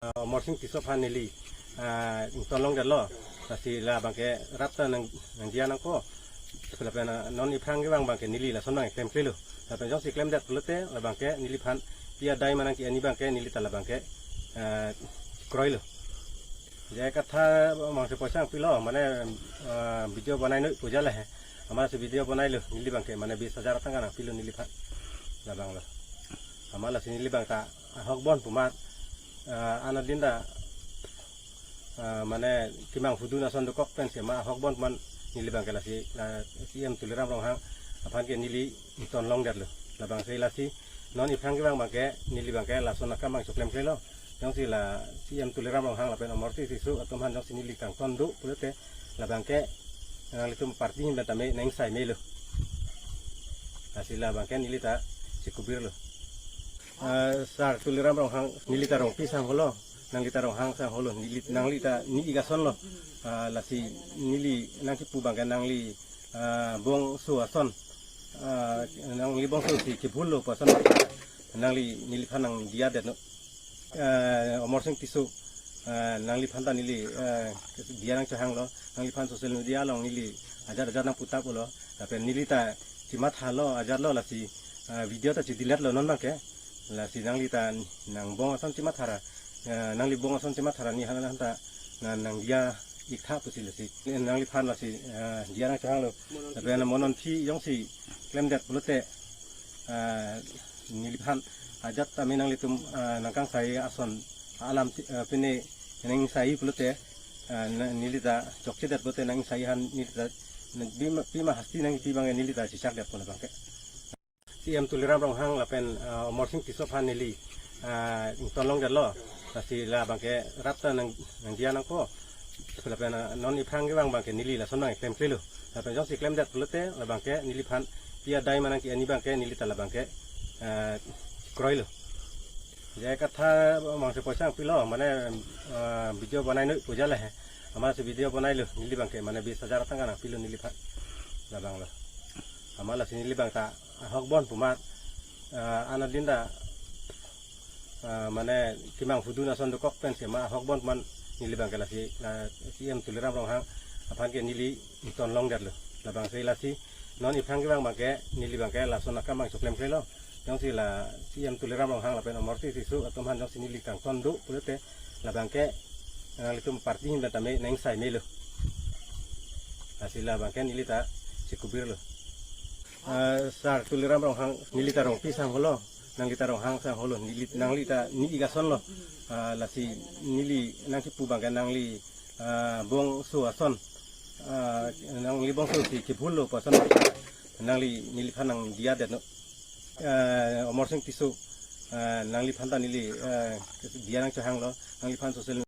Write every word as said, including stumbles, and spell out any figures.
Ah, Amarsing Tisso aphan neli, ah, ingtonlongdetlo. Lasi labangke rat ta nang, nangdiya nangkok. Lapen, ah, non iphrang kevang abangke neli lason abang klemklelo. Lapen jongsi klemdet pulote labangke neliphan pi adai manang ke-en abangke neli ta labangke, ah, kroilo. Je katha mangse poisa nangpilo, mane, ah, video bonai noi pu jale he. Amat lasi video bonailo, neli abangke mane bis hajar tangka nangpilo neliphan. Labanglo. Amat lasi neli abang ta ahok bon pu amat, ah, anadin ta, ah, mane kemang hudun ason dokok pensi ma ahok bon pu amat neli abangke lasi, ah, C E M Tuliram Ronghang aphan ke neli ingtonlongdetlo. Labangsi lasi non iphrang kevang abangke neli abangke lason akam abang choklemklelo. Jongsi la C E M Tuliram Ronghang lapen Amarsing Tisso atum aphan jongsi neli kangton do pulote labangke nanglitum party ahin pen tame nangsai melo. Lasi labangke neli ta chikubirlo. Ah, Sir Tuliram Ronghang, neli ta Rongpi sangholo, nangli ta Ronghang sangholo, neli, nangli ta ni ik asonlo. Ah, lasi neli nangkipu abangke nangli, ah, bongso ason. Ah, nangli bongso si kebhullo pu ason nangli neliphan nangdiyadetnon. Ah, Amarsing Tisso, ah, nangliphan ta neli, ah, diya nangchehanglo, nangliphan social media along neli ajat ajat nangputaplo, lapen neli ta chimathalo, ajatlo lasi, ah, video ta chideletlo non abangke. Lasi nangli ta nangbong ason chimathara, ah, nangli bong ason chimathara ni hala hanta na nangdiya iktha pusi lasi. Nangliphan lasi, ah, diya nangchehanglo. Lapen mo non aphi jongsi klemdet pulote, ah, neliphan ajat tame nanglitum, ah, nangkangsai ason alam ti-, ah, pine nangsai pulote, ah, na, neli ta chokchedet pulote nangsai ahin neli ta na, pima, pima hasti nangpi abangke neli ta chechakdetpo labangke. C E M Tuliram Ronghang lapen, ah, Amarsing Tisso aphan neli, ah, ingtonlongdetlo. Lasi labangke rat ta nang, nangdiya nangkok. Lapen, ah, non iphrang kevang abangke neli lason abang klemklelo. Lapen jongsi klemdet pulote labangke neliphan pi adai manang ke-en abangke neli ta labangke, ah, kroilo. Je katha mangse poisa nangpilo, mane, ah, video bonai noi pu jale he. Amat lasi video bonailo, neli abangke mane bis hajar tangka nangpilo neliphan. Labanglo. Amat lasi neli abang ta ahok bon pu amat, ah, anadin ta, ah, mane kemang hudun ason dokok pensi ma ahok bon pu amat neli abangke lasi, ah, C E M Tuliram Ronghang aphan ke neli ingtonlongdetlo. Labangsi lasi non iphrang kevang abangke neli abangke lason akam abang choklemklelo. Jongsi la C E M Tuliram Ronghang lapen Amarsing Tisso atum aphan jongsi neli kangton do pulote labangke nanglitum party ahin pen tame nangsai melo. Lasi labangke neli ta chikubirlo. Ah, Sir Tuliram Ronghang, neli ta Rongpi sangholo, nangli ta Ronghang sangholo, neli, nangli ta ni ik asonlo. Ah, lasi neli nangkipu abangke nangli, ah, bongso ason, ah, nangli bongso si kebhullo pu ason nangli neliphan nangdiyadetnon. Ah, Amarsing Tisso, ah, nangliphan ta neli, ah, diya nangchehanglo, nangliphan social